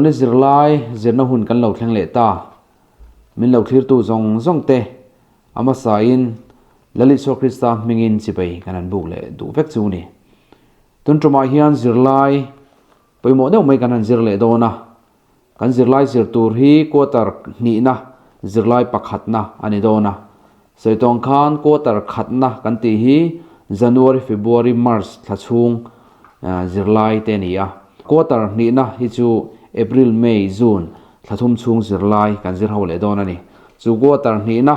Indona zirlai zirna hun kan lo thleng leh ta. Min lo thlirtu zawng zawng te a hmasain Lal Isua Krista hmingin chibai kan han buk leh duh vek chu ni. Tun tumah hian zirlai pawimawh deuh mai kan han zir leh dawn a. Kan zirlai zir tur hi quarter hnihna zirlai pakhatna a ni dawn a. Sawi tawng khan quarter khatna kan tih hi January, February, March thla chhung zirlai te a ni a. Quarter hnihna hi chu April, May, June thla thum chhung zirlai kan zir ho leh dawn a ni. Chu quarter hnihna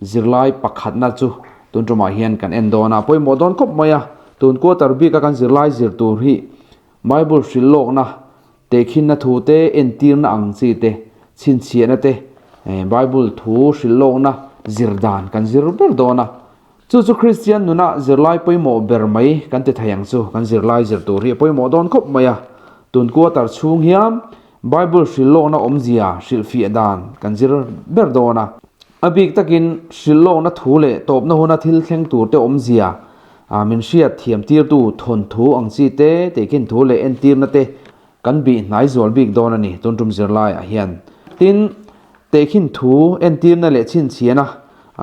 zirlai pakhatna chu tun tumah hian kan en dawn a, pawimawh dawn khawp mai a. Tun quarter bika kan zirlai zir tur hi Bible hrilh lawkna Tehkhinna thu te, entirna ang chi te, chhinchhiahna te, Bible thu hrilh lawkna zir dan kan zir ber dawn a. Chu chu Kristian nuna zirlai pawimawh ber mai kan ti thei ang chu. Kan zirlai zir tur hi a pawimawh dawn khawp mai a. Tun quarter chhung hian Bible hrilh lawkna awmzia hrilhfiah dan kan zir ber dawn a. A bik takin hrilh lawkna thu leh tawpna huna thil thleng tur te awmzia Min hriat thiam tirtu thawnthu ang chi te, tehkhin thu leh entirna te kan bih hnai zual bik dawn a ni tun tum zirlaiah hian. Tin, tehkhin thu, entirna leh chhinchhiahna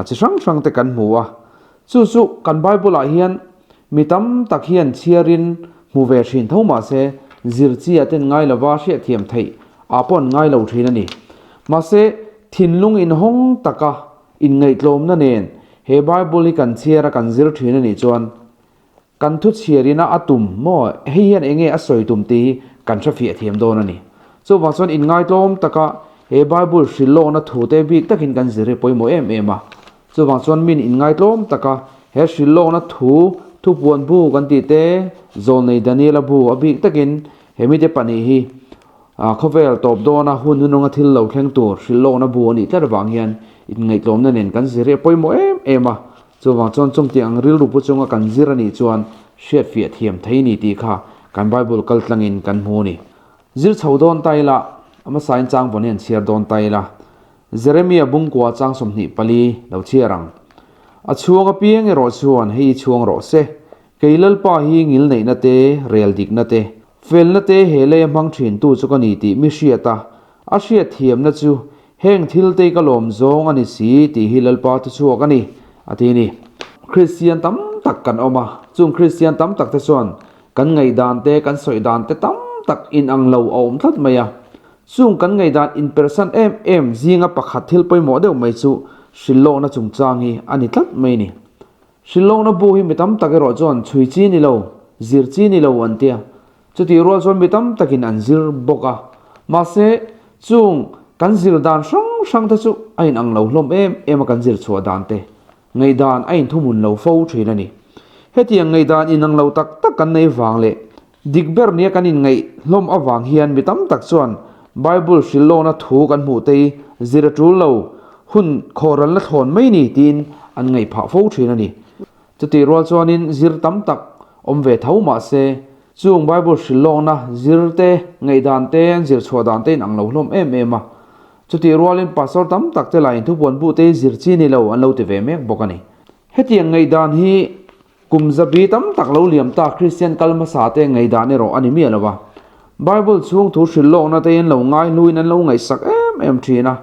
chi hrang hrang te kan hmu a. Chu chu kan Bible-ah hian mi tam tak hian chhiarin hmu ve thin tho mah se, zir chi a ten ngai lova hriatthiam theih ah pawh an ngai lo thin a ni. Mahse, thinlung inhawng taka Inngaihtlawmna nen he Bible hi kan chhiar a kan zir thin a nih chuan kan thu chhiar ina a tum maw hei hian enge a sawi tum tih hi kan hre fiah thiam dawn a ni. Chuvang chuan inngaitlawm taka he Bible hrilhlawkna thu te bik takin kan zir hi pawimawh em em a. Chuvang chuan min inngaitlawm taka he hrilhlawkna thu thupuan bu kan tih te Zawlnei Daniela bu a bik takin he mite pahnih hi A khawvel tawp dawna hun hnuhnunga thil lo thleng tur hrilh lawkna bu a nih tlat avang hian inngaihtlawmna nen kan zir hi a pawimawh em em a, chuvang chuan chungtiang ang rilru pu chunga kan zir a nih chuan hriatfiah thiam thei ni tih kha kan Bible kal tlangin kan hmu a ni. Zir chho dawn ta ila, a hmasain chang vawn hi an chhiar dawn ta ila, Jeremia bungkua chang 24 lo chhiar ang. A chhuang apiang erawh chuan hei hi chhuang rawh se, Kei Lalpa hi ngilneihna te, rel dikna te, felna te he lei a hmang thintu chu ka ni tih mi hriat a, a hriat thiamna chu heng thil te ka lawm zawng a ni si tih hi Lalpa thuchhuak a ni, a ti a ni. Kristian tam tak kan awm a, chung Kristian tam tak te chuan kan ngaihdan te, kan sawi dan te tam tak inang lo a awm tlat mai a. Chung kan ngaihdan inpersan em em zinga pakhat thil pawimawh deuh mai chu hrilhlawkna chungchang hi a ni tlat mai a ni. Hrilhlawkna bu hi mi tam tak erawh chuan chhui chi ni lo, zir chi ni lo an tia. Chutih rual chuan mi tam takin an zir bawk a. Mahse, chung kan zir dan hrang hrang te chu a inang lo hlawm em em a kan zir chhuah dan te ngaihdan a inthumun lo fo thin a ni. Hetiang ngaihdan inang lo tak tak kan nei vang leh dik ber nia kan inngaih hlawm avang hian mi tam tak chuan Bible hrilhlawkna thu kan hmuh te hi zir a tul lo, hun khawhralna thlawn mai ni tiin an ngaih phah fo thin a ni. Chutih rual chuanin zir tam tak awm ve tho mah se, chung Bible hrilhlawkna zir te, ngaihdan te, an zir chhuah dan te inang lo hlawm em em a. Chutih rualin pastor tam tak te lahin thupuan bu te hi zir chi ni lo an lo ti ve mek bawk a ni. Hetiang ngaihdan hi Kum zabi tam tak lo liam ta Kristian kal hmasa te ngaihdan erawh a ni miah lo va. Bible chhung thu hrilhlawkna te in lo ngai hluin an lo ngaihsak em em thin a.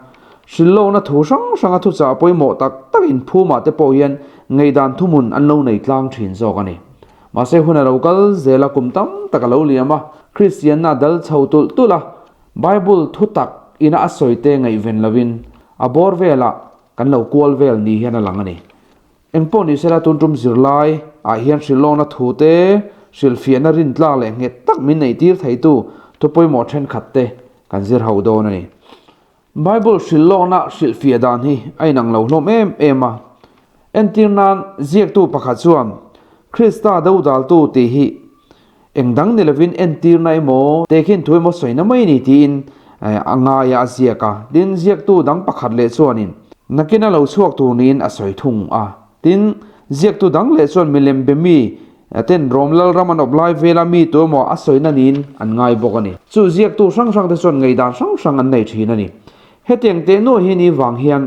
Hrilhlawkna thu hrang hranga thuchah pawimawh tak tak inphumah te pawh hian ngaihdan thuhmun an lo nei tlang thin zawk a ni. Mahse hun a lo kal zel a kum tam tak a lo liam a, Kristianna a dal chho tulh tulh a, Bible thu tak ina a sawi te ngaihven lovin a bawr velah kan lo kual vel ni hian a lang a ni. Engpawh ni sela tun tum zirlai ah hian hrilhlawkna thu te, hrilhfiahna rintlak leh nghet tak min neih tir theitu thu pawimawh thenkhat te kan zir ho dawn a ni. Bible hrilhlawkna hrilhfiah dan hi a inang lo hlawm em em a. Entir nan ziaktu pakhat chuan Krista dodaltu tih hi Eng dang ni lovin entirna emaw, tehkhin thu emaw sawina mai ni tiin a ngai a, a ziak a. Tin, ziaktu dang pakhat leh chuanin nakin a lo chhuak tur niin a sawi thung a. Tin, ziaktu dang leh chuan milem be mi ten Rom lalram an awp lai vela mi tu emaw a sawina niin an ngai bawk a ni. Chu ziaktu hrang hrang te chuan ngaihdan hrang hrang an nei thin a ni. Hetiang teh nuai hi ni vang hian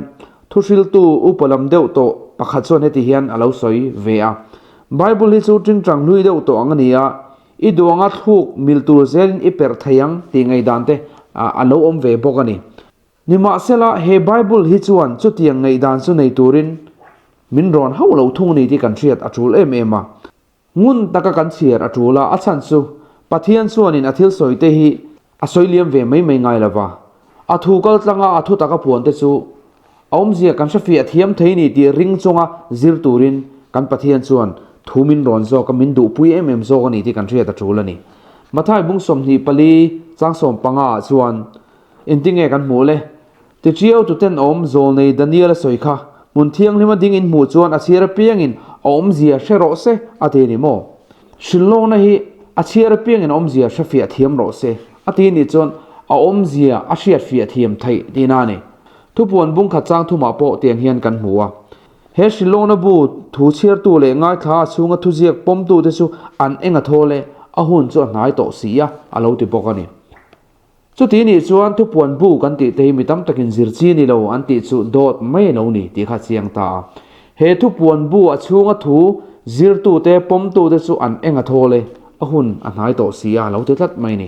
thuhriltu upa lam deuh tawh pakhat chuan heti hian a lo sawi ve a. Bible hi chu tingtang hlui deuh tawh ang a ni a, i duanga thluk mil tur zelin i perh thei ang tih ngaihdan te a lo awm ve bawk a ni. Nimahsela, he Bible hi chuan chutiang ngaihdan chu nei turin min rawn hauh lo thung a ni tih kan hriat a tul em em a. Ngun taka kan chhiar a tul a, a chhan chu Pathian chuanin a thil sawite hi a sawi liam ve mai mai ngai lova, a thu kal tlanga a thu taka puan te chu a awmzia kan hrefiah thiam thei ni tih ring chunga zir turin kan Pathian chuan thu min rawn zawk a, min duhpui em em zawk a ni tih kan hriat a tul a ni. Mathai bung 24 chang 15 ah chuan Engtinge kan hmuh le? Tichiau tuten awm zawlnei Daniel a sawi kha, hmun thianghlima ding in hmuh chuan a chhiar apiangin a awmzia hre rawh se a ti ni maw? Hrilhlawkna hi a chhiar apiangin a awmzia hre fiah thiam rawh se a ti nih chuan a awmzia a hriat fiah thiam theih tihna a ni. Thupuan bungkhat chang thumah pawh tiang hian kan hmu a. He hrilhlawkna bu thu chhiartu leh ngaithla a chhunga thuziak pawmtute chu an eng a thawl e, a hun chu a hnai tawh si a, a lo ti bawk a ni. Chuti nih chuan thupuan bu kan tih te hi mi tam takin zir chi ni lo an tih chu dawt mai a lo ni tih kha a chiang ta a. He thupuan bu a chhunga thu zirtute, pawmtute chu an eng a thawl e, a hun a hnai tawh si a, a lo ti tlat mai ni.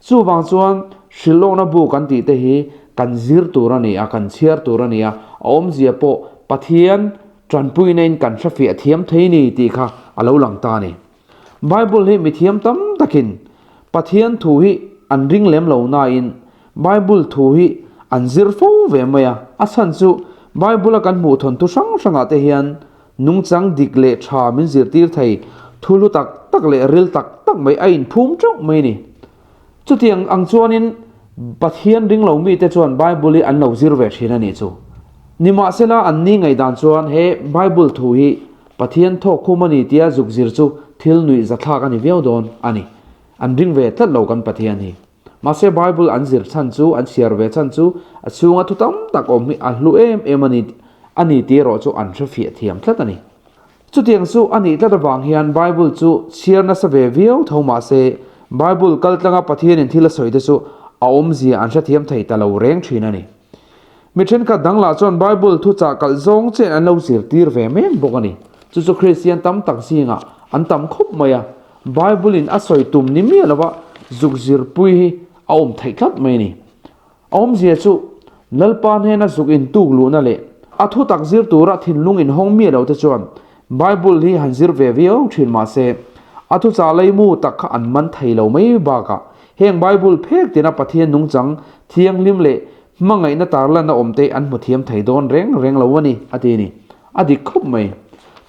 Chuvang chuan hrilhlawkna bu kan tih te hi kan zir tur a ni a, kan chhiar tur a ni a, a awmzia pawh Pathian tanpuina in kan hrefiah thiam thei ni tih kha a lo lang ta a ni. Bible hi mithiam tam takin Pathian thu hi an ring lem lo nain Bible thu hi an zir fo ve mai a, a chhan chu Bible a kan hmuh thawnthu hrang hrangah te hian nungchang dik leh tha min zirtir thei thu hlu tak tak leh ril tak tak mai a inphum teuh mai a ni. Chutiang ang chuanin Pathian ring lo mite chuan Bible hi an lo zir ve thin a nih chu. Nimahsela anni ngaihdan chuan he Bible thu hi Pathian thawk khum a ni tia zuk zir chu thil nuih zathlak a ni viau dawn a ni. An ring ve tlat lo kan Pathian hi. Mahse Bible an zir chhan chu, an chhiar ve chhan chu a chhunga thu tam tak awm hi a hlu em em a ni a ni tih erawh chu an hrefiah thiam tlat a ni. Chutiang chu a nih tlat avang hian Bible chu chhiar nasa ve viau tho mah se, Bible kal tlanga Pathianin thil a sawi te chu a awmzia an hrethiam thei ta lo reng thin a ni. Mi thenkhat dang lah chuan Bible thuchah kalh zawng chen an lo zirtir ve mek bawk a ni. Chu chu Kristian tam tak zingah an tam khawp mai a, Bible-in a sawi tum ni miah lova zuk zirpui hi a awm theih tlat mai a ni. A awmzia chu, Lalpa hnena zuk intuk luhna leh a thutak zir tura thinlung inhawng miah lo te chuan Bible hi han zir ve viau thin mah se, a thuchah leimu tak kha an man thei lo mai bakah heng Bible phek tina Pathian nungchang thianghlim leh hmangaihna tarlanna awmte an hmu thiam thei dawn reng reng lo a ni, a ti a ni. A dik khawp mai.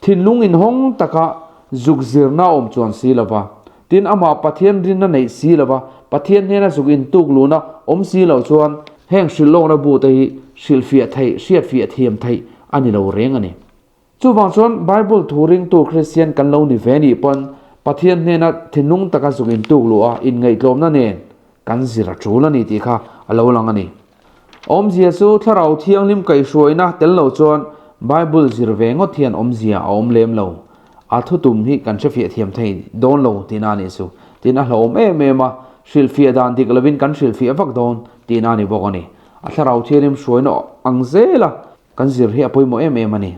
Thinlung inhawng taka zuk zirna a awm chuan si lova, Tin, amah Pathian rinna neih si lova, Pathian hnena zuk intuk luhna awm si loh chuan heng hrilhlawkna bu te hi hrilhfiah theih, hriatfiah thiam theih a ni lo reng a ni. Chuvang chuan Bible thu ringtu Kristian kan lo ni ve nih pawn Pathian hnena thinlung taka zuk intuk luh a inngaihtlawmna nen kan zir a tul a ni tih kha a lo lang a ni. Awmzia chu Thlarau Thianghlim kaihhruaina tel lo chuan Bible zir ve ngawt hian awmzia a awm lem lo. A thutum hi kan hrefiah thiam thei dawn lo tihna a nih chu. Tin, a hlauhawm em em a, hrilhfiah dan dik lovin kan hrilhfiah vak dawn tihna a ni bawk a ni. A Thlarau Thianghlim hruaina ang zela kan zir hi a pawimawh em em a ni.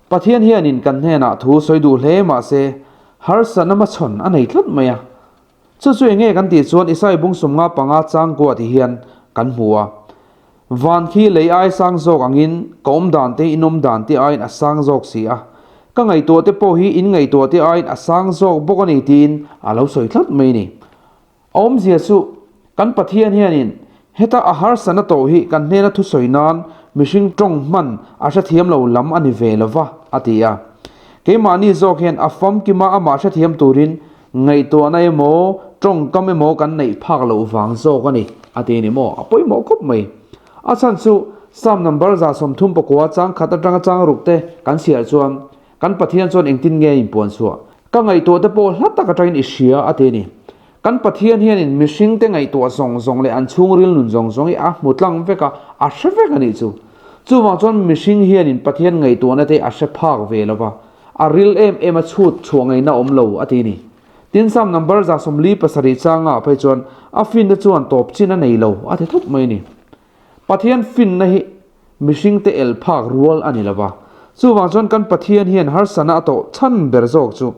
Pathian hianin kan hnenah thu sawi duh hle mah se, harsatna hmachhawn a nei tlat mai a. Chu chu enge kan tih chuan Isai bung 55 changkua ti hian kan hmu a. Van khi lei ai sang zawk angin ka awm dan te in awm dan te aiin a sang zawk si a. Ka ngaihtuah te pawh hi in ngaihtuah te aiin a sang zawk bawk a ni tiin a lo sawi tlat mai ni. A awmzia chu kan Pathian hianin heta a harsatna tawh hi kan hnena thusawi nan mihring tawng hman a hrethiam lo lam a ni ve lova a ti a. Keimahni zawk hian a famkima amah hrethiam turin Ngaihtuahna emaw, tawngkam emaw kan neih phak loh vang zawk a ni, a ti ni maw? A pawimawh khawp mai. A chhan chu, Psalm number 39 chang khat atanga chang ruk te kan chhiar chuan, kan Pathian chuan engtin nge a inpuan chhuah? Ka ngaihtuah te pawh hla tak atangin i hria, a ti a ni. Kan Pathian hianin mihring te ngaihtuah zawng zawng leh an chhungril nun zawng zawng hi a hmu tlang vek a, a hre vek a nih chu. Chuvang chuan mihring hianin Pathian ngaihtuahna te a hre phak ve lo va, A ril em em a chhut chhuah ngaihna awm lo a ti ni. Tin Psalm number 47 changa phei chuan a finna chuan tawp chin a nei lo a ti thup mai ni. Pathian finna hi mihringte el phak rual a ni lo va. Chuvang chuan kan Pathian hian harsatna a tawh chhan ber zawk chu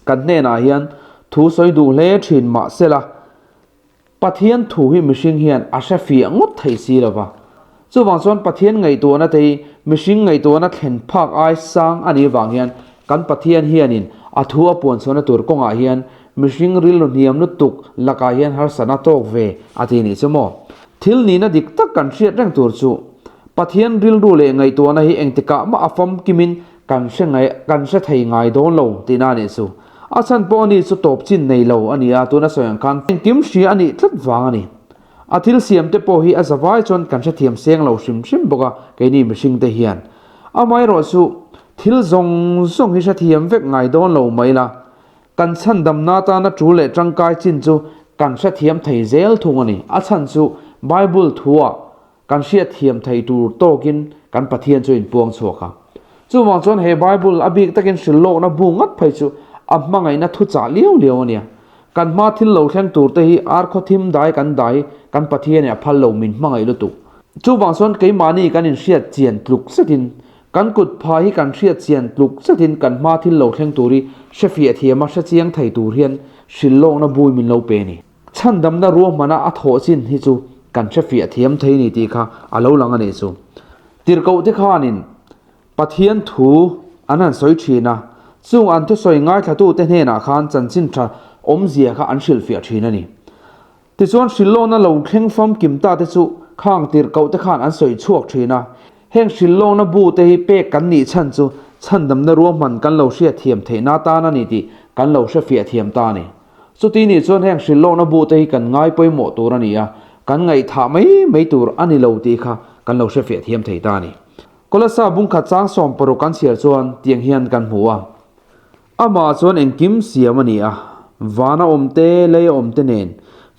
kan hnenah hian thu sawi duh hle thin mahsela. Pathian thu hi mihring hian a hre fiah ngawt thei si lo va. Chuvang chuan Pathian ngaihtuahna te hi mihring ngaihtuahna thlen phak ai sang a nih vang hian kan Pathian hianin a thu a puan chhuahna tur kawngah hian mihring rilru hniam lutuk lakah hian harsatna tawk ve a ti nih chu maw? Thil nihna dik tak kan hriat reng tur chu Pathian rilru leh ngaihtuahna hi engtikah mah a famkimin kan hre ngai kan hre thei ngai dawn lo tihna a nih chu. A chhan pawh a ni chu tawp chin nei lo a ni a, tuna sawi ang khan engkim hria a nih tlat vang a ni. A thil siam te pawh hi a zavai chuan kan hrethiam seng lo hrim hrim bawk a, keini mihring te hian. Amaherawh chu thil zawng zawng hi hrethiam vek ngai dawn lo mai la, kan chhandamna atana tul leh tangkai chin chu kan hrethiam thei zel thung a ni. A chhan chu Bible thuah Kan hriatthiam thei tur tawkin kan Pathian chu inpuang chhuak a. Chuvang chuan he Bible a bik takin hrilhlawkna bu ngat phei chu a hmangaihna thuchah liau liau a nia. Kan hma thil lo thleng tur te hi ar khaw thim dai kan dai kan Pathian in a phal lo min hmangaih lutuk. Chuvang chuan keimahni kan inhriat chian tluk zetin, kan kut pha hi kan hriat chian tluk zetin kan hma thil lo thleng tur hi hrefiah thiam a hrechiang thei tur hian hrilhlawkna bui min lo pe a ni. Chhandamna ruahmana a thawh chin hi chu kan hrefiah thiam thei ni tih kha a lo lang a nih chu. Tirhkohte khanin Pathian thu an han sawi thin a, chung an thusawi ngaithlatute hnenah khan chanchin tha awmzia kha an hrilhfiah thin a ni. Tichuan hrilhlawna lo thleng famkim ta te chu khang tirhkohte khan an sawi chhuak thin a, heng hrilhlawna bu te hi pek kan nih chhan chu chhandamna ruahman kan lo hriatthiam theihna tan a ni tih kan lo hrefiah thiam ta a ni. Chuti nih chuan heng hrilhlawkna bu te hi kan ngai pawimawh tur a ni a, kan ngaihthah mai mai tur a ni lo tih kha kan lo hrefiah thiam thei ta a ni. Kolasa bungkhat chang 16 kan chhiar chuan tiang hian kan hmu a, Amah chuan engkim siam a ni a, vana awm te, lei a awm te nen,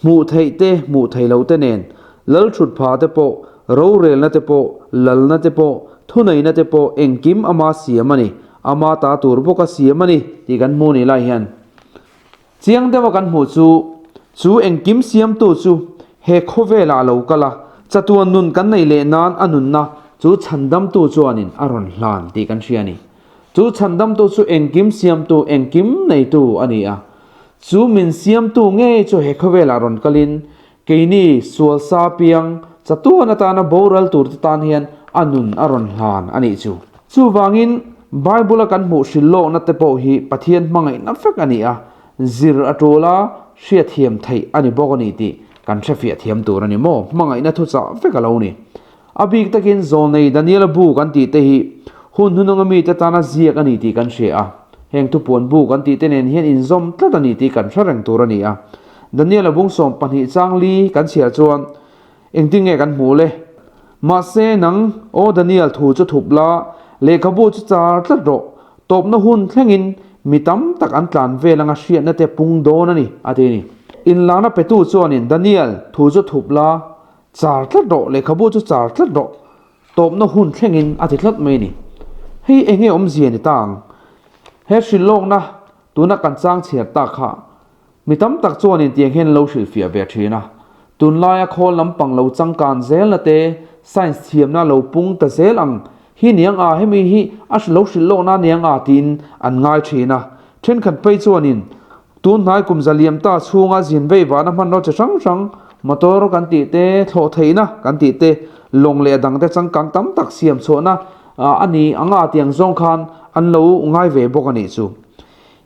hmuh theih te, hmuh theih loh te nen, lal thut pha te pawh, rorelna te pawh, lalna te pawh, thuneihna te pawh engkim ama siam a ni, ama ta tur bawka siam a ni tih kan hmu ni lai hian. Chiang deuha kan hmuh chu, chu engkim siamtu chu he khawvelah a lo kal a, chatuan nun kan neih leh nan a nunna chu chhandamtu chuanin a rawn hlan tih kan hria a ni. Chu chhandamtu chu engkim siamtu, engkim neitu a ni a. Chu min siamtu ngei chu he khawvelah rawn kalin Keini sual sa piang chatuan atana boral turte tan hian a nun a rawn hlan a nih chu. Chuvangin, Bible-a kan hmuh hrilhlawkna te pawh hi Pathian hmangaihna vek a ni a, zir a tul a, hriatthiam theih a ni bawk a ni tih kan hrefiah thiam tur a ni maw? Hmangaihna thuchah vek a lo ni. A bik takin Zawlnei Daniela bu kan tih te hi hun hnununga mite tana ziak a ni tih kan hria a. Heng thupuan bu kan tih te nen hian inzawm tlat a ni tih kan hre reng tur a ni a. Daniela bung 12 chang li kan chhiar chuan engtin nge kan hmuh le? Mahse nang, aw Daniel thu chu thup la, lehkhabu chu char tlat rawh, tawpna hun thlengin mi tam tak an tlan vel anga hriatna te pung dawn a ni, a ti a ni. Inlana petu chuanin Daniel thu chu thup la, Char tlat rawh, lehkhabu chu char tlat rawh, tawpna hun thlengin a ti tlat mai a ni. Hei eng nge awmzia ni ta ang? He hrilhlawkna tuna kan chang chhiar tak kha mi tam tak chuanin tiang hian lo hrilhfiah ve thin a. Tunlaia khawl lampang lo changkan zelna te, science thiamna lo pung ta zel ang hi niang a, hemi hi a lo hrilhlawkna niang a tiin an ngai thin a. Thenkhat phei chuanin Tun hnai kum zaliam ta chhunga zin vei vana hmanraw chi hrang hrang, motor kan tih te, thlawh theihna kan tih te, lawng leh a dangte changkang tam tak siam chhuahna a ni ang a tiang zawng khan an lo ngai ve bawk a nih chu.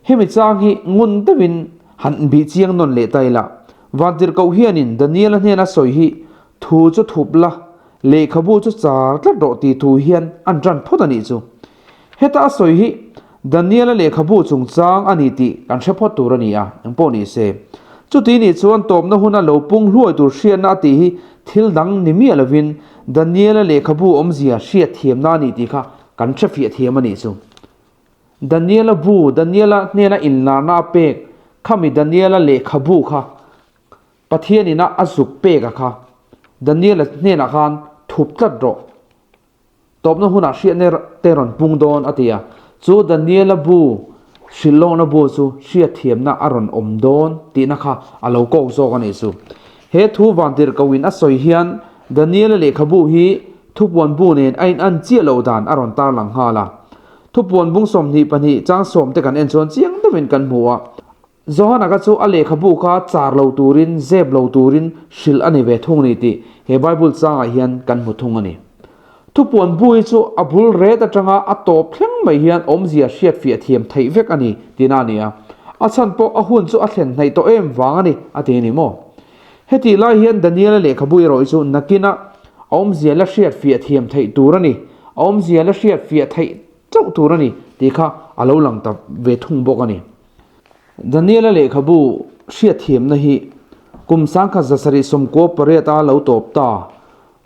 Hemi chang hi ngun deuhin han bih chiang nawn leh ta ila, Vantirhkoh hianin Daniel-a hnena sawi hi thu chu thup la, lehkhabu chu char tlat rawh tih thu hian an tan phawt a nih chu. Heta a sawi hi Daniel-a lehkhabu chungchang a ni tih kan hre phawt tur a ni a, engpawh ni se. Chuti nih chuan tawpna huna lo pung hluai tur hriatna a tih hi thil dang ni miah lovin Daniel-a lehkhabu awmzia hriat thiamna a ni tih kha kan hre fiah thiam a nih chu. Daniel-a bu, Daniel-a hnena inlarna a pek khami Daniel-a lehkhabu kha Pathianina a zuk pek a kha Daniel-a hnenah khan thup tlat rawh. Tawpna hunah hriatna te rawn pung dawn a ti a, chu Daniela bu hrilhlawkna bu chu hriatthiamna a rawn awm dawn tihna kha a lo kawk zawk a nih chu. He thu vantirhkohin a sawi hian Daniela lehkhabu hi thupuan bu nen a inan chiah loh dan a rawn tarlang nghal a. Thupuan bung 22 chang sawm te kan en chuan chiang deuhin kan hmu a. Johana kha chu a lehkhabu kha char lo turin, zep lo turin hrilh a ni ve thung a ni tih he Bible changah hian kan hmu thung a ni. Thupuan bu hi chu a bul ret atanga a tawp thleng mai hian awmzia hriatfiah thiam theih vek a ni tihna a ni a. A chhan pawh a hun chu a thlen hnaih tawh em vang a ni a ti a ni maw? Hetih lai hian Daniela lehkhabu erawh hi chu nakina a awmzia la hriatfiah thiam theih tur a ni, a awmzia la hriatfiah theih chauh tur a ni tih kha a lo lang ta ve thung bawk a ni. Daniela lehkhabu hriatthiamna hi kum 1798 a lo tawp ta.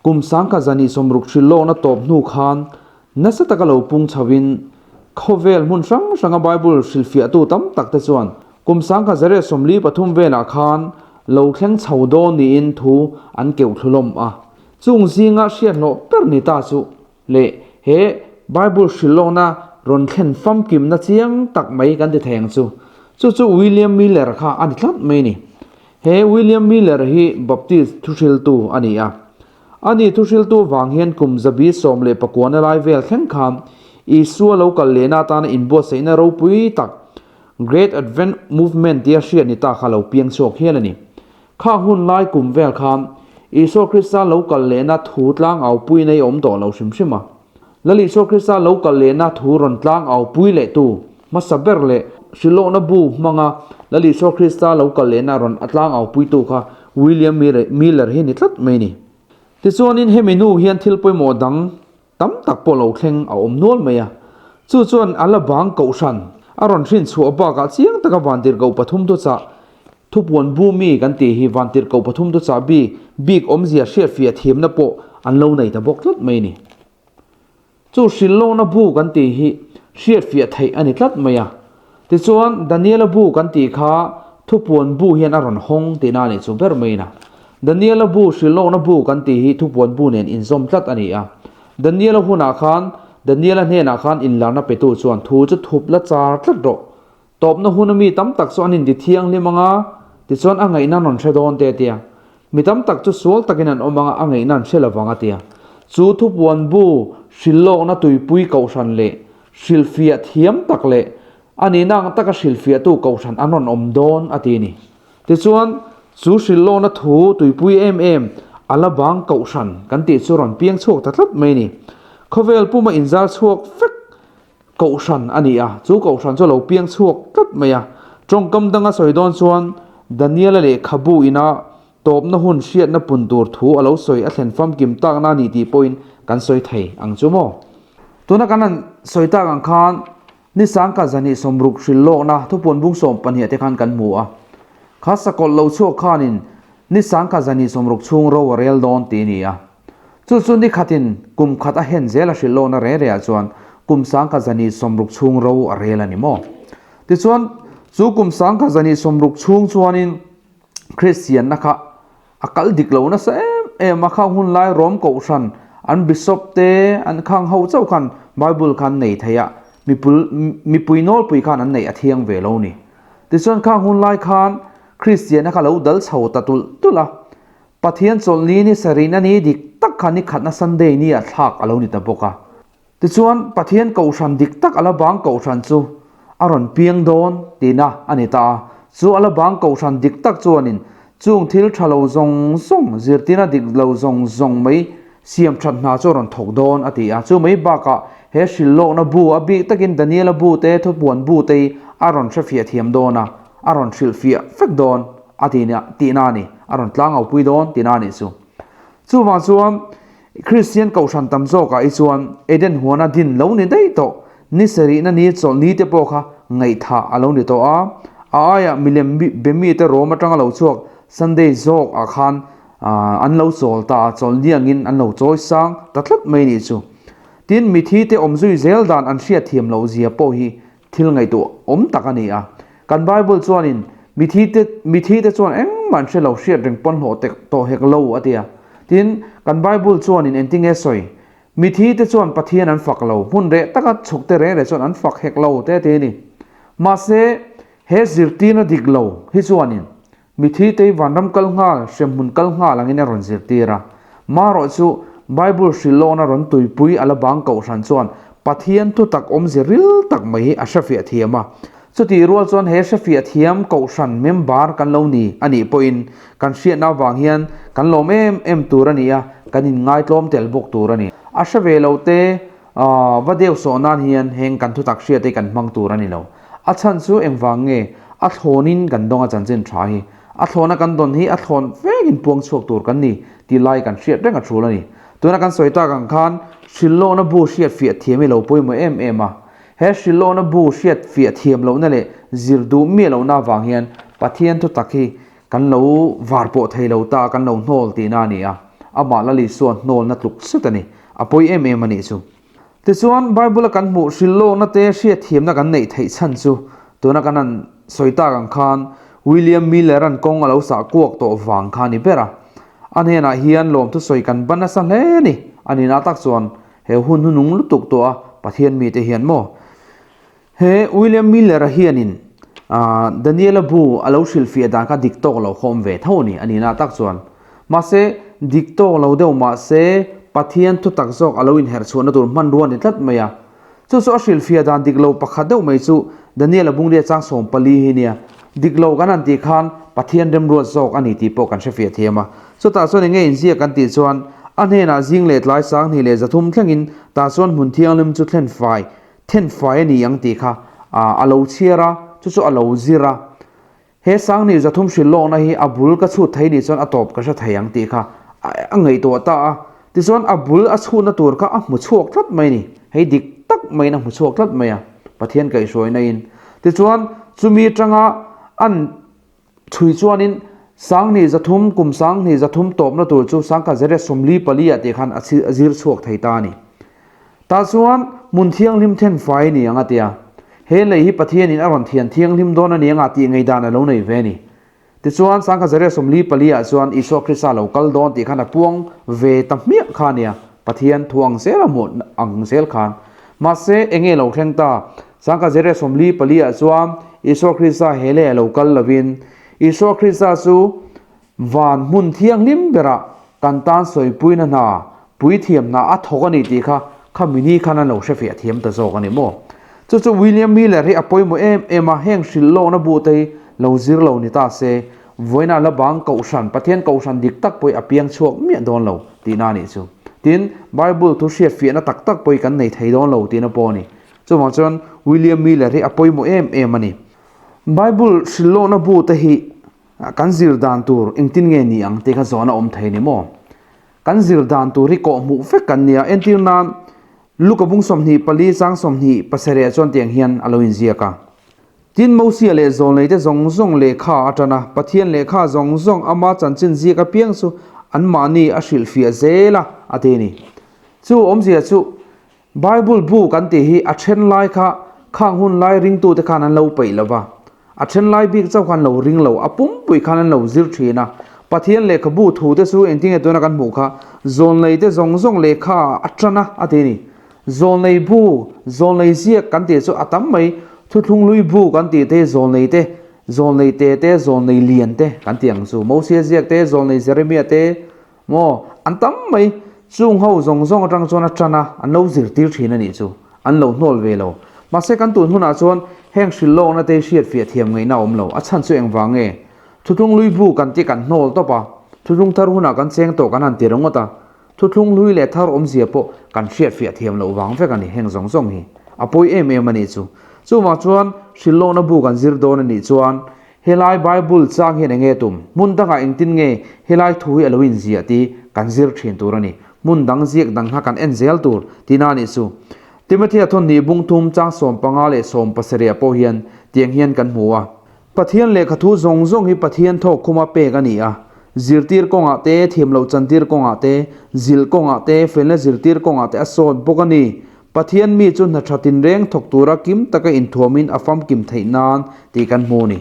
Kum 1960 hrilhlawkna tawp hnu khan nasa taka lo pung chhoin khawvel hmun hrang hranga Bible hrilhfiahtu tam tak te chuan kum 1943 velah khan lo thleng chho dawn niin thu an keuh thlulawm a. Chung zinga hriathlawh ber ni ta chu leh he Bible hrilhlawkna rawn thlen famkimna chiang tak mai kan ti thei ang chu. Chu chu William Miller kha a ni tlat mai a ni. He William Miller hi Baptist thuhriltu a ni a. Ani thuhriltu vang hian kum zabi 19 na lai vel thleng khan Isua lo kal lehna atana inbuatsaihna ropui tak Great Advent Movement tia hriat ni ta kha lo piang chhuak hial a ni. Khang hun lai kum vel khan Isua Krista lo kal lehna thu tlang au pui nei awm tawh lo hrim hrim a. Lal Isua Krista lo kal lehna thu rawn tlang au pui leh tu hmasa ber leh hrilhlawhna bu hmanga Lal Isua Krista lo kal lehna rawn a tlang au puitu kha William Miller hi ni tlat mai a ni. Tichuanin hemi nu hian thil pawimawh dang tam tak pawh lo thleng a awm nual mai a. Chu chuan a la bang kohhran a rawn hrin chhuah bakah chiang taka vantirhkoh pathum thuchah thupuan bu mi kan tih hi vantirhkoh pathum thuchah bi bik awmzia hriatfiah thiamna pawh an lo nei ta bawk tlat mai a ni. Chu hrilhlawkna bu kan tih hi hriatfiah theih a ni tlat mai a. Tichuan, Daniela bu kan tih kha thupuan bu hian a rawn hawng tihna a nih chu ber maiin a. Daniela bu hrilhlawkna bu kan tih hi thupuan bu nen inzawm tlat a ni a. Daniela hunah khan Daniela hnenah khan inlarna petu chuan thu chu thup la char tlat rawh. Tawpna huna mi tam tak chu an inti thianghlim ang a, tichuan a ngaihna an rawn hre dawn te a ti a. Mi tam tak chu sual takin an awm ang a, a ngaihna an hre lovang a ti a. Chu thupuan bu hrilhlawkna tuipui kohhran leh hrilhfiah thiam tak leh a nihna ang taka hrilhfiahtu kohhran an rawn awm dawn a ti a ni. Tichuan, chu hrilhlawkna thu tuipui em em a la bang kohhran kan tih chu rawn piang chhuak ta tlat mai a ni. Khawvel puma inzar chhuak vek Kohhran a ni a, chu kohhran chu a lo piang chhuak tlat mai a. Tawngkam danga sawi dawn chuan Daniela lehkhabu ina tawpna hun hriatna pun tur thu a lo sawi a thlen famkim takna a ni tih pawhin kan sawi thei ang chu maw? Tuna kan han sawi tak ang khan ni sangkhat zahnih sawmruk hrilh lawkna thupuan bung 12 te khan kan hmu a. Kha sakawlh lo chhuak khanin ni sangkhat zahnih sawmruk chhung ro a rel dawn tih a ni a. Chu chu ni khatin kum khat a hen zel a hrilh lawkna reng rengah chuan kum 1160 chhung ro a rel a ni maw? Tichuan, chu kum 1160 chhung chuanin Kristianna kha a kal dik lo nasa em em a, khang hun lai Rom kohhran an bishop te an khang ho chauh khan Bible kha an nei thei a, mipul mipui nawlpui khan an neih a thiang ve lo ni. Tichuan khang hun lai khan Kristianna kha lo dal chho ta tulh tulh a, Pathian chawlhni ni sarihna ni dik tak kha ni khatna Sunday ni ah thlak a lo ni ta bawk a. Tichuan, Pathian kohhran dik tak a la bang kohhran chu a rawn piang dawn tihna a ni ta a. Chu a la bang kohhran dik tak chuanin chung thil tha lo zawng zawng, zirtirna dik lo zawng zawng mai siam that hna chu a rawn thawk dawn a ti a. Chu mai bakah he hrilhlawkna bu a bik takin Daniela bu te, Thupuan bu te hi a rawn hrefiah thiam dawn a, a rawn hrilhfiah vek dawn. A ti tihna a ni. A rawn tlang au pui dawn tihna a nih chu. Chuvang chuan Kristian kohhran tam zawkah hi chuan Eden huana din lo ni daih tawh, ni sarihna ni chawlh ni te pawh kha ngaihthah a lo ni tawh a. A aiah milem be mite Rom atanga lo chhuak Sunday zawk ah khan an lo chawl ta a, chawlh ni angin an lo chawi sang ta tlat mai a nih chu. Tin, mithi te awm zui zel dan an hriatthiam loh zia pawh hi Thil ngaihtuah awm tak a ni a. Kan Bible chuanin, Mithite, mithite chuan engmah an hre lo, hriat reng pawn hlawh tek tawh hek lo, a ti a. Tin, kan Bible chuanin engtinge sawi? Mithite chuan Pathian an fak lo, hmun reh taka chhukte reng reng chuan an fak hek lo, te a ti a ni. Mahse, he zirtirna dik lo hi chuanin Mithitei vanram kal nghal, hremhmun kal nghal angin a rawn zirtir a. Marawh chu Bible hrilhlawkna rawn tuipui a la bang kohhran chuan Pathian thutak awmze ril tak mai hi a hrefiah thiam a. Chutih rual chuan he hrefiah thiam kohhran member kan lo ni a nih pawhin kan hriatna avang hian kan lawm em em tur a ni a, kan inngaitlawm tel bawk tur a ni. A hre ve lo te va deuh sawh nan hian heng kan thutak hriat hi kan hmang tur a ni lo. A chhan chu engvang nge a thlawnin kan dawng a chanchin tha hi. A thlawna kan dawn hi a thlawn vekin puang chhuak tur kan ni tih lai kan hriat reng a tul a ni. Tuna kan sawi tak ang khan hrilhlawhna bu hriat fiah thiam hi lo pawimawh em em a. He hrilhlawhna bu hriat fiah thiam lohna leh zir duh miah lohna avang hian Pathian thutak hi kan lo var pawh thei lo ta, kan lo hnawl tihna a ni a. Amah Lal Isua hnawlna tluk zet a ni. A pawi em em a nih chu. Tichuan, Bible-a kan hmuh hrilhlawkna te hriat thiamna kan neih theih chhan chu tuna kan han sawi tak ang khan William Miller-a'n kawng a lo sah kuak tawh vang kha a ni ber a. A hnenah hian lawmthu sawi kan ban nasa hle a ni. A nihna tak chuan he hun hnunung lutuk tawh a Pathian mite hian maw? He William Miller-a hianin Daniel-a bu a lo hrilhfiah dan kha dik tawk lo kha awm ve tho a ni, a nihna tak chuan. Mahse, dik tawk lo deuh mahse, Pathian thutak zawk a lo inherh chhuahna tur hmanrua a ni tlat mai a. Chu chu a hrilhfiah dan dik lo pakhat deuh mai chu Daniel-a bungria chang 14 hi nia. Dik lo kan han tih khan Pathian remruat zawk a ni tih pawh kan hrefiah thiam a. Chutah chuan enge inziak kan tih chuan a hnenah zing leh tlai 2300 thlengin tah chuan hmun thianghlim chu thlen fai then fai a ni ang tih kha a lo chhiar a, chu chu a lo zir a. He 2300 hrilh lawkna hi a bul ka chhut thei nih chuan a tawp ka hre thei ang tih kha a ngaihtuah ta a. Tichuan a bul a chhutna tur kha a hmu chhuak tlat mai a ni. Hei dik tak maiin a hmu chhuak tlat mai a, Pathian kaihhruaina in. Tichuan chumi atanga an Chhui chuanin 2300 kum 2300 tawpna tur chu 1944 ah tih khan a zir chhuak thei ta a ni. Tah chuan hmun thianghlim then fai a ni ang a tia. He lei hi Pathianin a rawn thian thianghlim dawn a ni anga tih ngeidan a lo nei ve a ni. Tichuan 1944 ah chuan Isua Krista lo kal dawn tih khan a puang ve ta hmiah kha a nia, Pathian thu ang zel a hmuh ang zel khan. Mahse enge lo thleng ta? 1944 ah chuan Isua Krista he leh a lo kal lovin, Isua Krista chu van hmun thianghlim berah kan tan sawipuina hna, puithiam hna a thawk a ni tih kha kha mini khan an lo hrefiah thiam ta zawk a ni maw? Chu chu William Miller hi a pawimawh em em a, heng hrilh lawkna bu te hi lo zir lo ni ta se, vawiina la bang kohhran, Pathian kohhran dik tak pawh hi a piang chhuak miah dawn lo tihna a nih chu. Tin, Bible thu hriatfiahna tak tak pawh hi kan nei thei dawn lo tihna pawh a ni. Chuvang chuan William Miller hi a pawimawh em em a ni. Bible hrilhlawhna bu te hi kan zir dan tur engtin nge ni ang tih kha zawhna awm thei ni maw? Kan zir dan tur hi kawhhmuh vek kan nia. Entir nan Luka bung 24 chang 27 ah chuan tiang hian a lo inziak a. Tin Mosia leh zawlneite zawng zawng lehkha a tan a, Pathian lehkha zawng zawng ama chanchin ziak apiang chu anmahni a hrilhfiah zel a, a ti a ni. Chu awmzia chu Bible bu kan tih hi a then lai kha khang hun lai ringtute khan an lo peih lo va, a then lai bik chauh khan lo ring lo, a pumpui khan an lo zir thin a. Pathian lehkhabu thute chu engtinge tuna kan hmuh kha zawlneite zawng zawng lehkha a tan a a ti a ni. Zawlnei bu, zawlnei ziak kan tih chu a tam mai, thuthlung hlui bu kan tih te, zawlnei te, zawlnei te te, zawlnei lian te kan tih ang chu, Mosia ziak te, zawlnei Jeremia te, Maw? An tam mai. Chung ho zawng zawng atang chuan a tan a, an lo zirtir thin a nih chu. An lo hnawl ve lo. Mahse kan tun hunah chuan heng hrilh lawkna te hriat fiah thiam ngaihna a awm lo. A chhan chu engvang nge? Thuthlung hlui bu kan tih kan hnawl tawp a, thuthlung thar hunah kan cheng tawh kan han ti ringawt a. Thuthlung hlui leh thar awmzia pawh kan hriat fiah thiam loh vang vek a ni heng zawng zawng hi. A pawi em em a nih chu. Chuvang chuan hrilh lawkna bu kan zir dawn a nih chuan Helai Bible chang hian enge tum? Hmun dangah engtin nge helai thu hi a lo inziah tih kan zir thin tur a ni. Hmun dang ziak dang kha kan en zel tur tihna a nih chu. Timothea thawnhnih bung thum chang 15 leh 17 ah pawh hian tiang hian kan hmu a. Pathian lehkha thu zawng zawng hi Pathian thawk khuma pek a ni a. Zirtir kawngah te, thiamloh chantir kawngah te, zilh kawngah te, felna zirtir kawngah te a sawt bawk a ni. Pathian mi chu hna tha tinreng thawk tura kim taka inthuamin a famkim theih nan tih kan hmu a ni.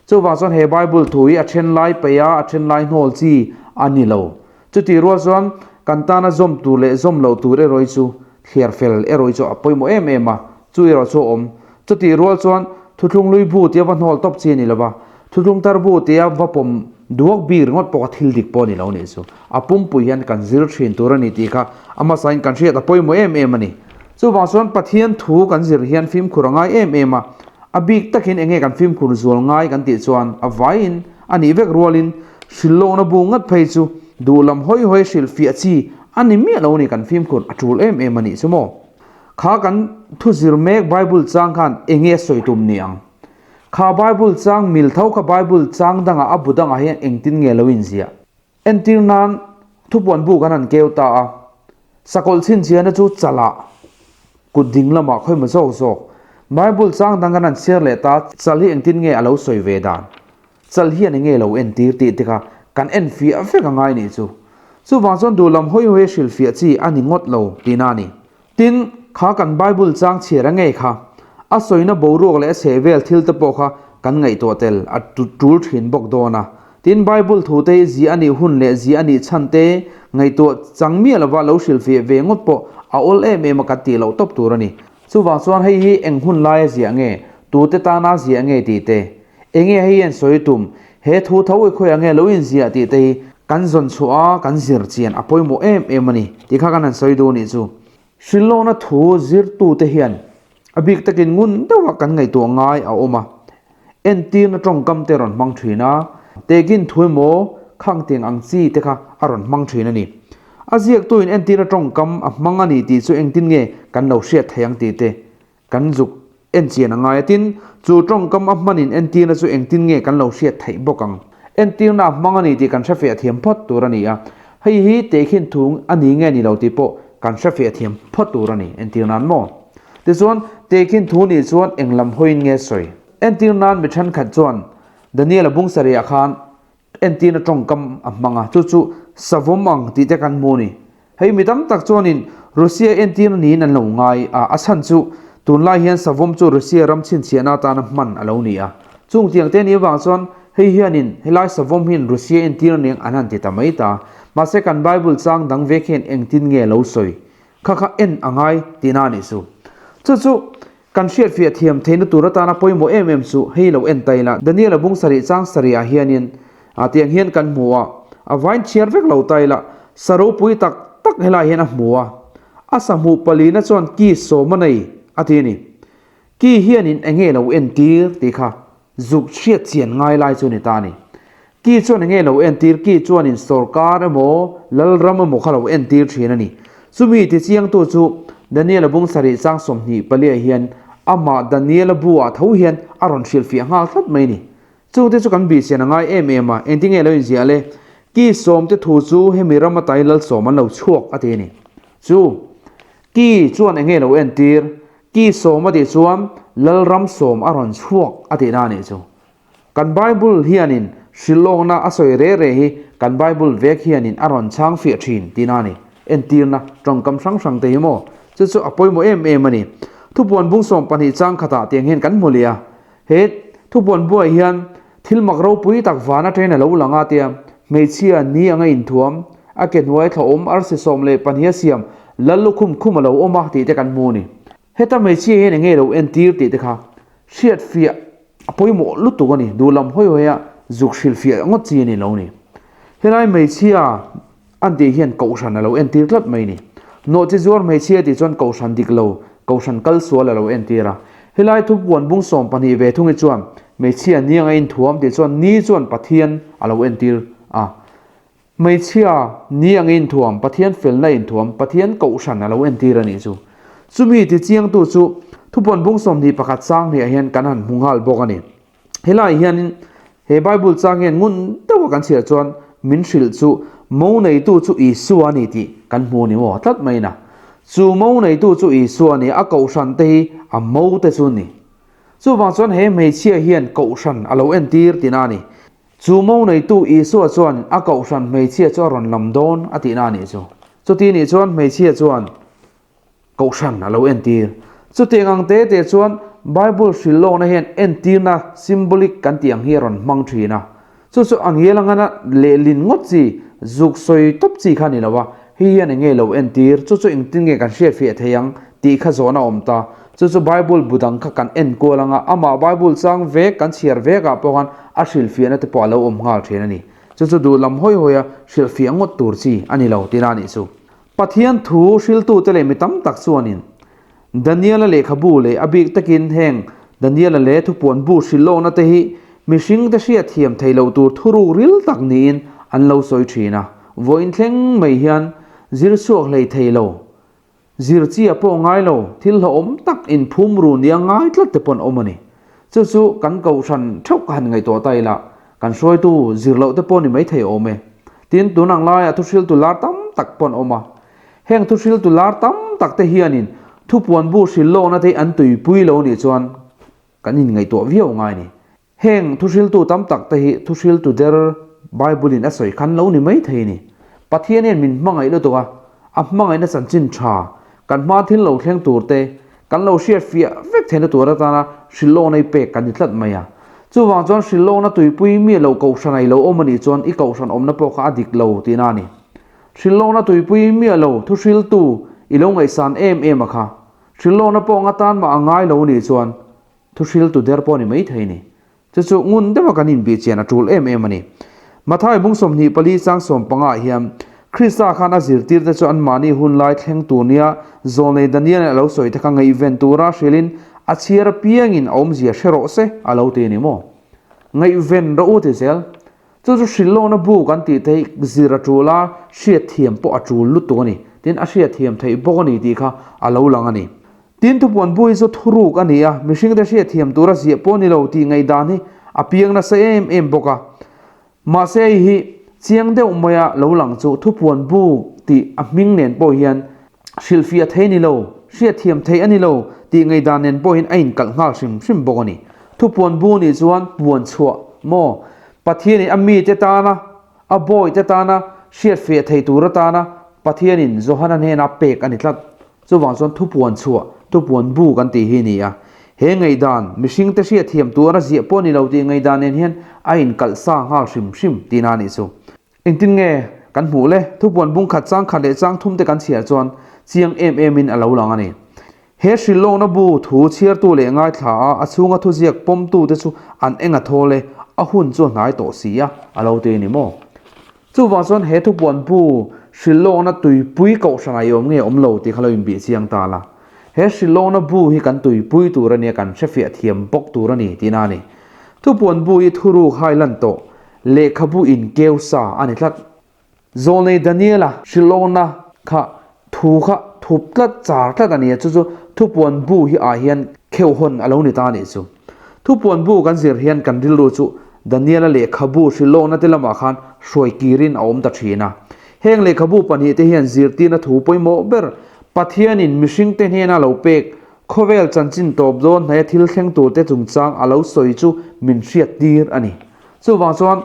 Chuvang chuan he Bible thu hi a then lai peih a, a then lai hnawl chi a ni lo. Chutih rual chuan kan tana zawm tur leh zawm loh tur erawh chu thliar fel erawh chu a pawimawh em em a, chu erawh chu a awm. Chutih rual chuan thuthlung hlui bu tia va hnawl tawp chi a ni lo va, Thuthlung tar bu tia va pawm duak bik ringawt pawh kha thil dik pawh a ni lo nih chu. A pumpui hian kan zir thin tur a ni tih kha a hmasain kan hriat a pawimawh em em a ni. Chuvang chuan Pathian thu kan zir hian fimkhur a ngai em em a. A bik takin enge kan fimkhur zual ngai kan tih chuan a vaiin a nih vek rualin hrilhlawkna bu ngat phei chu duh lam hawi hawi hrilhfiah chi a ni miah lo ni kan fimkhur a tul em em a nih chu maw. Kha kan thu zir mek Bible chang khan enge a sawi tum ni ang? Kha Bible chang mil tho kha Bible chang dangah a bu dangah hian engtin nge lo inziah? Entir nan thupuan bu kan han keu ta a, sakawlh chhinchhiahna chu chalah kut ding lamah khawimaw zawk zawk. Bible chang dang kan han chhiar leh ta, chal hi engtin nge a lo sawi ve dan? Chal hian enge lo entir tih te kha kan en fiah vek a ngai nih chu. Chuvang chuan duhlam hawi hawi a hrilhfiah chi a ni ngawt lo tihna a ni. Tin, kha kan Bible chang chhiar a ngei kha, a sawina boruak leh a chhehvel thil te pawh kha kan ngaihtuah tel a tul thin bawk dawn a. Tin, Bible thu te hi zi a nih hun leh zi a nih chhan te ngaihtuah chang miah lova lo hrilhfiah ve ngawt pawh a awl em em a kan tih loh tawp tur a ni. Chuvang chuan hei hi eng hun laia ziah nge, tute tana ziah nge tih te, enge hei hian sawi tum, he thu tho i khawiah nge lo inziah tih te hi kan zawn chhuah a, kan zir chian a pawimawh em em a ni tih kha kan han sawi duh nih chu. Hrilhlawkna thu zirtute hian a bik takin ngun deuha kan ngaihtuah ngai a awm a, entirna tawngkam te rawn hmang thin a, tekin thu emaw khangtiang ang chi te kha a rawn hmang thin a ni. A ziaktuin entirna tawngkam a hmang a ni tih chu engtin nge kan lo hriat theih ang tih te kan zuk en chian a ngai a. Tin, chu tawngkam a hmanin entirna chu engtin nge kan lo hriat theih bawk ang? Entirna a hmang a ni tih kan hrefiah thiam phawt tur a ni a. Hei hi tehkhin thung a ni nge ni lo tih pawh kan hrefiah thiam phawt tur a ni. Entir nan maw? Tichuan, tehkhin thu nih chuan eng lam hawiin nge sawi? Entir nan mi thenkhat chuan Daniel-a bung sarihah khan Entirna tawngkam a hmang a, chu chu savawm ang tih te kan hmu a ni. Hei mi tam tak chuanin Russia entirna niin an lo ngai a, a chhan chu tunlai hian savawm chu Russia ram chhinchhiahna atana hman a lo ni a. Chung tiang te nih avang chuan hei hianin helai savawm hian Russia entirna ning an han ti ta mai ta. Mahse kan Bible chang dang vek hian engtin nge lo sawi kha kha en a ngai tihna a nih chu. Chu chu Kan hriatfiah thiam theihna tur atana pawimawh em em chu hei lo en ta ila, Daniel-a bung sarih chang sarihah hianin tiang hian kan hmu a, a vain chhiar vek lo ta ila, sa ropui tak tak helaiah hian a hmu a, a sa hmuh palina chuan ki sawm a nei a ti a ni. Ki hianin enge lo entir tih kha Zuk hriat chian ngai lai chu ni ta a ni. Ki chuan enge lo entir, ki chuanin sorkar emaw lalram emaw kha lo entir thin a ni. Chumi tichiangtu chu Daniel-a bung sarih chang 24 ah hian amah Daniel-a bu ah tho hian a rawn hrilhfiah nghal tlat mai a ni. Chungte chu kan bihchian a ngai em em a, engtinge lo inziah le? Ki sawmte thu chu hemi ram atai lal sawm an lo chhuak a ti a ni. Chu ki chuan enge lo entir, Ki sawm a tih chuan Lalram sawm a rawn chhuak a tihna a nih chu. Kan Bible hianin hrilhlawkna a sawi re re hi kan Bible vek hianin a rawn chhang fiah thin tihna a ni. Entirna tawngkam hrang hrang te hi maw? Chu chu a pawimawh em em a ni. Thupuan bung 12 chang khatah tiang hian kan hmu leh a. He thupuan buai hian thil mak ropui tak van atangin a lo lang a tia hmeichhia ni anga inthuam, a ke hnuai thlawhawm arsi 12 a siam lal lukhum khum a lo awm a tih te kan hmu a ni. Heta hmeichhia hian enge lo entir tih te kha hriatfiah a pawimawh lutuk a ni, duhlam hawi hawi a zuk hrilhfiah ngawt chi a ni lo ni. Helai hmeichhia An tih hian kohhran a lo entir tlat mai ni. Nawhchi zuar hmeichhia tih chuan kohhran dik lo, kohhran kal sual a lo entir a. Helai thupuan bung 12 ve thungi chuan hmeichhia ni anga inthuam tih chuan ni chuan Pathian a lo entir a. Hmeichhia ni anga inthuam, Pathian felna inthuam, Pathian kohhran a lo entir a nih chu. Chumi tichiangtu chu thupuan bung 21 sang hniah hian kan han hmu nghal bawk a ni. Helai hianin he Bible chang hian ngun deuha kan chhiar chuan min hrilh chu mo neitu chu Isua a ni tih kan hmu a ni maw tlat mai na. Chu mo neitu chu Isua a ni, a kohhran te hi a mo te chu a ni. Chuvang chuan he hmeichhia hian kohhran a lo entir tihna a ni. Chu mo neitu Isua chuan a kohhran hmeichhia chu a rawn lam dawn a tihna a nih chu. Chuti nih chuan hmeichhia chuan Kohhran a lo entir. Chutiang ang te te chuan Bible hrilh lawkna hian entirna, symbolic, kan tih ang hi a rawn hmang thin a. Chu chu a ngial angana lehlin ngawt chi, zuk sawi tawp chi kha a ni lo a, hei hian eng nge lo entir, chu chu engtin nge kan hriatfiah thei ang tih kha zawhna a awm ta. Chu chu Bible bu dang kha kan en kual anga amah Bible chang vek kan chhiar vekah pawh khan a hrilhfiahna te pawh a lo awm nghal thin a ni. Chu chu duh lam hawi hawia hrilhfiah ngawt tur chi a ni lo tihna a nih chu. Pathian thu hriltute leh mi tam tak chuanin Daniel-a lehkhabu leh a bik takin heng Daniela leh thupuan bu hrilhlawkna te hi mihringte hriatthiam thei lo tur thuruk ril tak niin an lo sawi thin a. Vawiin thleng mai hian zir chhuak hlei thei lo, zir chi a pawh ngai lo, thil hlauhawm tak inphum ru nia ngai tlat te pawh an awm a ni. Chu chu kan kohhran theuh ka han ngaihtuah ta ila, kan hruaitu zir loh te pawh ni maithei awm e. Tin, tun ang laiah thuhriltu lar tam tak pawh an awm a. Heng thuhriltu lar tam tak te hianin thupuan bu hrilhlawkna te hi an tuipui lo nih chuan kan inngaihtuah viau ngai a ni. Heng thuhriltu tam tak te hi thuhriltu der Bible-in a sawi khan lo ni mai thei a ni. Pathian hian min hmangaih lutuk a, a hmangaihna chanchin tha, kan hma thil lo thleng tur te, kan lo hriat fiah vek theihna tur atana hrilhlawkna i pek kan ni tlat mai a. Chuvang chuan hrilhlawkna tuipui mi lo kohhran a i lo awm a nih chuan i kohhran awmna pawh kha a dik lo tihna a ni. Hrilhlawkna tuipui miah lo thuhriltu i lo ngaihsan em em a kha. Hrilhlawkna pawh nga tan mah a ngai lo nih chuan thuhriltu der pawh ni maithei a ni. Chu chu ngun deuha kan inbihchian a tul em em a ni. Mathai bung 24 chang 15 ah hian Krista khan a zirtirte chu anmahni hun lai thleng tur nia Zawlnei Daniel-in a lo sawi te kha ngaihven tura hrilhin a chhiar apiangin a awmzia hre rawh se a lo ti a ni maw? Ngaihven rawh u ti zel. Chu chu hrilhlawkna bu kan tih theih zir a tul a, hriatthiam pawh a tul lutuk a ni. Tin, a hriatthiam theih bawk a ni tih kha a lo lang a ni. Tin, thupuan bu hi chu thuruk a ni a, mihringte hriatthiam tura ziah pawh a ni lo tih ngaihdan hi a piang nasa em em bawk a. Mahse hei hi chiang deuh maia lo lang chu thupuan bu tih a hming nen pawh hian hrilhfiah thei a ni lo, hriatthiam theih a ni lo tih ngaihdan nen pawhin a inkalh nghal hrim hrim bawk a ni. Thupuan bu nih chuan puan chhuah maw? Pathianin a mite tana, a bawihte tana hriatfiah thei tur atana Pathianin Johana hnena pek a ni tlat. Chuvang chuan thupuan chhuah, thupuan bu kan tih hi a ni a. He ngaihdan, mihringte hriatthiam tura ziah pawh a ni lo tih ngaihdan nen hian a inkalh sa nghal hrim hrim tihna a nih chu. Engtin nge kan hmuh le? Thupuan bung khat chang khat leh chang thum te kan chhiar chuan chiang em em in a lo lang a ni. He hrilhlawkna bu thu chhiartu leh ngaithla a, a chhunga thuziak pawmtu te chu an eng a thawl e, a hun chu a hnai tawh si a, a lo ti a ni maw? Chuvang chuan he thupuan bu hrilhlawkna tuipui kohhran a i awm nge awm lo tih kha lo inbih chiang ta la. He hrilhlawkna bu hi kan tuipui tur a nia, kan hrefiah thiam bawk tur a ni tihna a ni. Thupuan bu hi thuruk hai lan tawh Lehkhabu inkeu sa a ni tlat. Zawlnei Daniela hrilhlawkna kha thu kha thup tlat char tlat a ni a, chu chu thupuan bu hi ah hian kheuhawn a lo ni ta a nih chu. Thupuan bu kan zir hian kan rilru chu Daniela lehkhabu hrilhlawkna te lamah khan hruai kirin a awm ta thin a. Heng lehkhabu pahnihte hian zirtirna thu pawimawh ber Pathianin mihringte hnena lo pek khawvel chanchin tawp dawn hnaia thil thleng turte chungchang a lo sawi chu min hriattir a ni. Chuvang chuan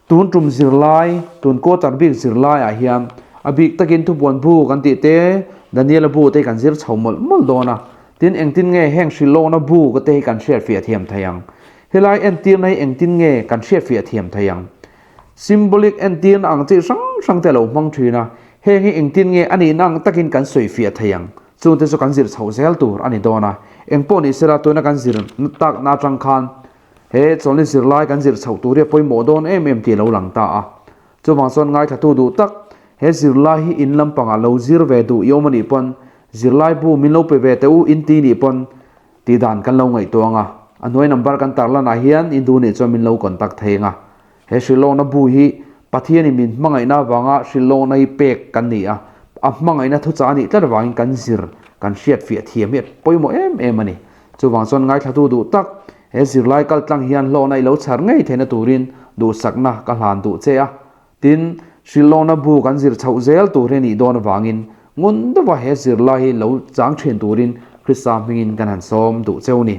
tun tum zirlai, tun quarter bik zirlaiah hian a bik takin thupuan bu kan tih te, Daniela bu te hi kan zir chho mawlh mawlh dawn a. Tin, engtin nge heng hrilhlawkna bu ka te hi kan hriatfiah thiam thei ang? Helai entirna hi engtin nge kan hriatfiah thiam thei ang? Symbolic entirna ang chi hrang hrang te a lo hmang thin a, heng hi engtin nge a nihna ang takin kan sawifiah thei ang? Chungte chu kan zir chhoh zel tur a ni dawn a. Engpawh ni sela tuna kan zir takna atang khan He chawlhni zirlai kan zir chhoh tur hi a pawimawh dawn em em tih a lo lang ta a. Chuvang chuan ngaithlatu duh tak, he zirlai hi in lampangah lo zir ve duh i awm a nih pawn, zirlai bu min lo pe ve teh u in ti nih pawn tih dan kan lo ngaihtuah ang a. A hnuai number kan tarlan ah hian in duh nih chuan min lo contact thei ang a. He hrilhlawkna bu hi Pathianin min hmangaihna avanga hrilhlawkna hi pek kan ni a, a hmangaihna thuchah a nih tlat avangin kan zir, kan hriatfiah thiam hi a pawimawh em em a ni. Chuvang chuan ngaithlatu duh tak, he zirlai kal tlang hian hlawhna i lo chhar ngei theihna turin duhsakna ka hlan duh che a. Tin, hrilhlawkna bu kan zir chhoh zel tur hi a nih dawn avangin ngun deuha he zirlai hi lo chang thin turin Krista hmingin kan han sawm duh cheu ni.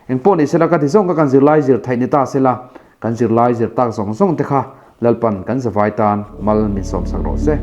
Engpawh ni sela ka ti zawng kha kan zirlai zir theih ni ta sela, kan zirlai zir tak zawng zawng te kha Lalpan kan zavai tan mal min sawmsak rawh se.